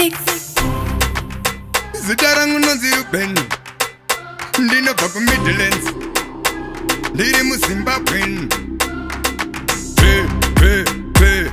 Six. Zita rangu nonzi Ruben, ndinobva kuMidlands, ndiri muZimbabwean. P P P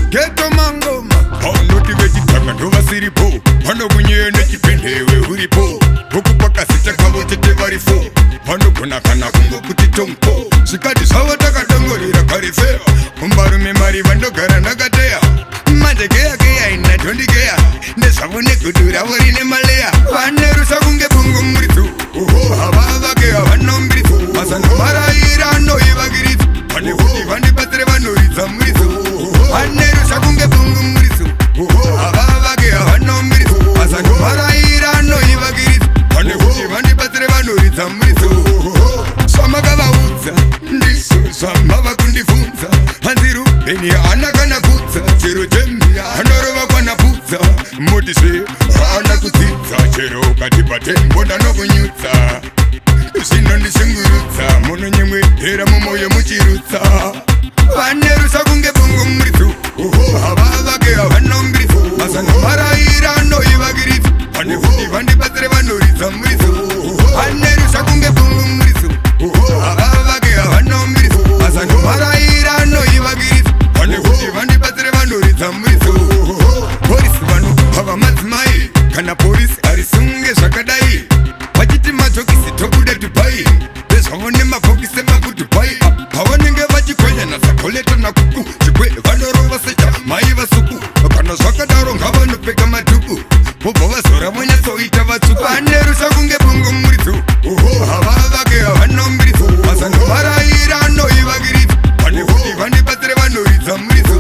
Ghetto mangoma. Vanoti vechitanga ndovasiripo, vanokunyeya nechipindewe uripo, vokupa kazita kavo chete vari fo, vanogona kana kungokuti tompo. Zvikati zvavo takadongorera karifeya, mumbarume mari vandogara ndakateya. Manje keya keya ina tondikeya ndezvavo negudu ravo rine maleya. Vanerusa kunge bungu muridzo, oho havavake havanombiridzo, mazano maraira anoivakiridza pane kuti vandibatsire vanoridza muridzo. Vanerusa kunge bungu muridzo, oho havavake havanombiridzo, mazano maraira anoivakiridza pane kuti vandibatsire vanoridza muridzo. Zvamakavaudza ndizvo zvamava kundibvunza, hanzi Rubheni haana kana kudza, chero jembi anorova kwana pudza, motizve haana kudzidza, chero ukatipa tembo ndanokunyudza. Zvinondishungurudza, munonyemwerera mumwoyo muchirutsa. Vanerusa kunge bungu muridzo, oho havavake havanombiridzo, mazano maraira anoivakiridza pane kuti vandibatsire vanoridza muridzo. Vanerusa kunge bungu muridzo, oho havavake havanombiridzo, mazano maraira anoivakiridza pane kuti vandibatsire vanoridza muridzo. Porisi vanhu hava madzimai, kana porisi harisunge zvakadai, vachiti majokisi tobuda Dubai, ndezvavo nemabhokisi emakuDubai. Pavanenge vachikwenya nasakoleta nakuku chikwe, vanorova secha mai vasuku. Kana zvakadaro ngavanopfeka madhuku, vobva vazora vonyatsoita vatsvuku. Vanerusa kunge bungu muridzo, oho havavake havanombiridzo, mazano maraira anoivakiridza pane kuti vandibatsire vanoridza muridzo.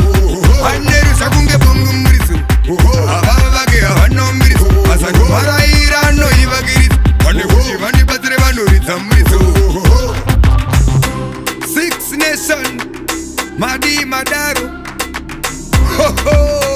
Vanerusa kunge bungu muridzo, oho havavake havanombiridzo, mazano maraira anoivakiridza pane kuti vandibatsire vanoridza muridzo. Six Nation, madi madaro. Ho ho.